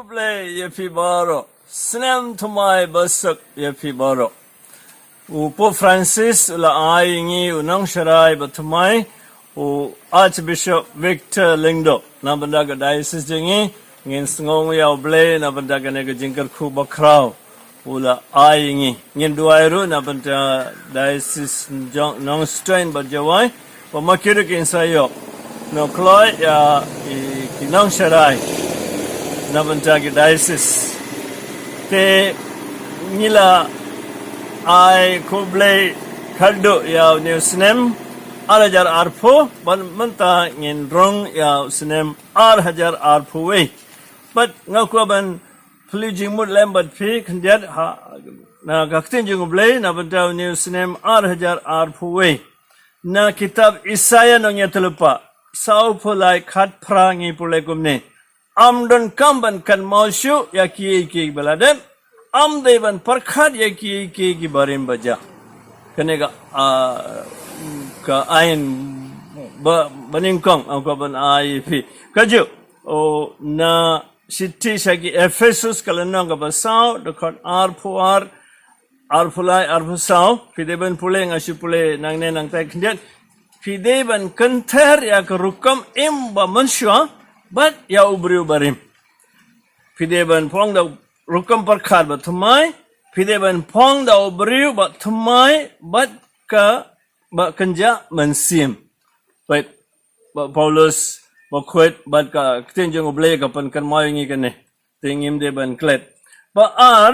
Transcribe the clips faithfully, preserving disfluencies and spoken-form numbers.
Blei ïa phi baroh. Snem thymmai basuk ïa phi baroh. U Pope Francis u la ai ïa ngi u nongsharai bathymmai, u Archbishop Victor Lyngdoh. Na bynta ka diocese jong ngi, ngin sngew ïa u Blei na bynta kane ka jingkyrkhu bakhraw u la ai ïa ngi. Ngin duwai ruh na bynta diocese jong Nongstoiñ bad Jowai, ba ma ki ruh kin sa ïoh nongkhlaiñ ïa ki, ki nongsharai na bynta ki diocese. Te ngi la ai khublei khatduh ïa une u snem ar hajar arphew, bad mynta ngin rung ïa u snem ar hajar arphew wei. Bad nga kwah ban phylliew jingmut lem bad phi khyndiat ha, na ka ktien jong u Blei na bynta une u snem ar hajar arphew wei. Na kitab Isaïah nongïathuhlypa, sawphew lai khatphra ngi pule kumne: Ym donkam ban kynmaw shuh ïa kiei kiei ba la dep, ym dei ban pyrkhat ïa kiei kiei kiba rim ba jia. Kane ka, ah, ka aiñ ba, banyngkong, ah, ka ban ai phi. Kajuh, o, na shithi sha ki Ephesus ka lynnong kaba saw, dkhot arphew ar, arphew lai, arphew saw, phi dei ban pule, nga shu pule nangne nangtai khyndiat. Phi dei ban kynther ïa ka rukom im ba mynshuwa bad ïa u briew ba rim. Phi dei ban phong da u rukom pyrkhat bathymmai, phi dei ban phong da u briew bathymmai bad ka, ba kynja mynsiem. Peit, ba Paulus, ba khuid, bad ka ktien jong u Blei ka pynkynmaw ïa ngi kane. Te ngim dei ban klet. Ba ar,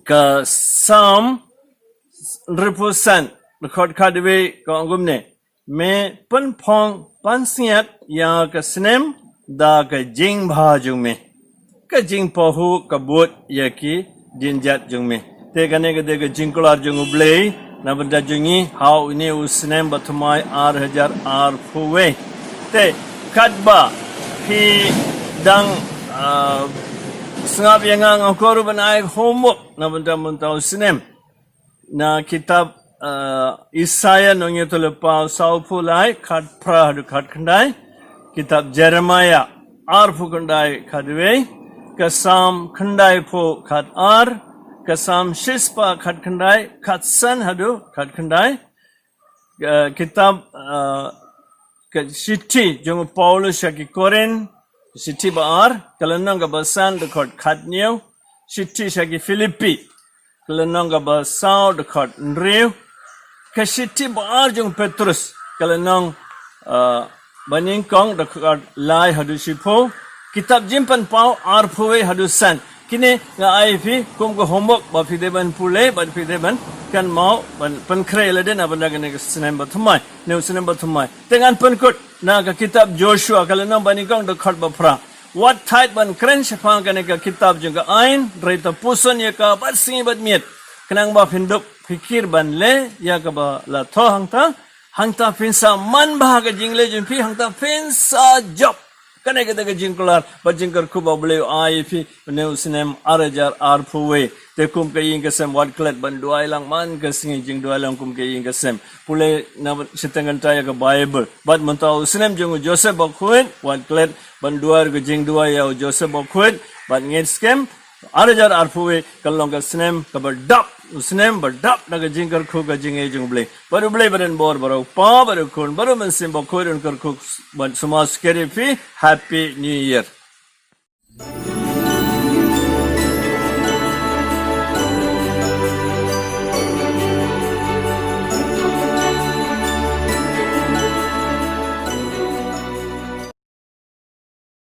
ka Salm hynriewphew san, dkhot khatwei ka ong kumne: Me pynphong pansngiat ïa ka snem da ka jingbha jong me, ka jingpahuh ka bud ïa ki dienjat jong me. Te kane ka dei ka jingkular jong u Blei na bynta jong ngi ha une u snem bathymmai ar hajar arphew wei. Te katba phi dang, ah, sngap ïa nga, nga kwah ruh ban ai homework na bynta mynta u snem. Na kitab, ah, Isaïah nongïathuhlypa, sawphew lai khatphra haduh khatkhyndai. Kitab Jeremiah arphew khyndai khatwei. Ka Salm khyndaiphew khatar. Ka Salm shispah khatkhyndai, khatsan haduh khatkhyndai. Ah, kitab, ah, ka shithi jong u Paulus sha ki Korinth, shithi ba ar, ka lynnong kaba san, dkhot khathynñiew. Shithi sha ki Philippi, ka lynnong kaba saw, dkhot hynriew. Ka shithi ba ar jong u Petrus, ka lynnong, ah, banyngkong, dkhot lai haduh shiphew. Kitab Jingpynpaw arphew wei haduh san. Kine nga ai phi kum ka homework ba phi dei ban pule, ba phi dei ban kynmaw, ban pynkhreh ïa lade na bynta kane ka snem bathymmai, ne u snem bathymmai. Te ngan pynkut na ka kitab Joshua, ka lynnong banyngkong, dkhot baphra. Wat thait ban kren shaphang kane ka kitab jong ka aiñ, hynrei to puson ïa ka bad sngi bad miet, khnang ba phin dup phikir ban leh ïa kaba la thoh hangta. Hangta phin sa manbha ka jingleh jong phi, hangta phin sa jop. Kane ka dei ka jingkular bad jingkyrkhu ba u Blei u ai ïa phi, une u snem ar hajar arphew wei. Te kum ka ïing ka sem, wat klet ban duwai lang man ka sngi, jingduwai lang kum ka ïing ka sem. Pule na shiteng kynta ïa ka Baibl. Bad mynta u snem jong u Joseph Bakhuid, wat klet ban duwai ka jingduwai ïa u Joseph Bakhuid. Bad ngeit skhem, ar hajar arphew wei kan long ka snem kaba dap, u snem ba dap na ka jingkyrkhu, ka jingngeit jong u Blei. Bad u Blei ba don bor, bad u Kpa, bad u Khun, bad u Mynsiem Bakhuid un kyrkhu bad sumar skhem ïa phi. Happy New Year.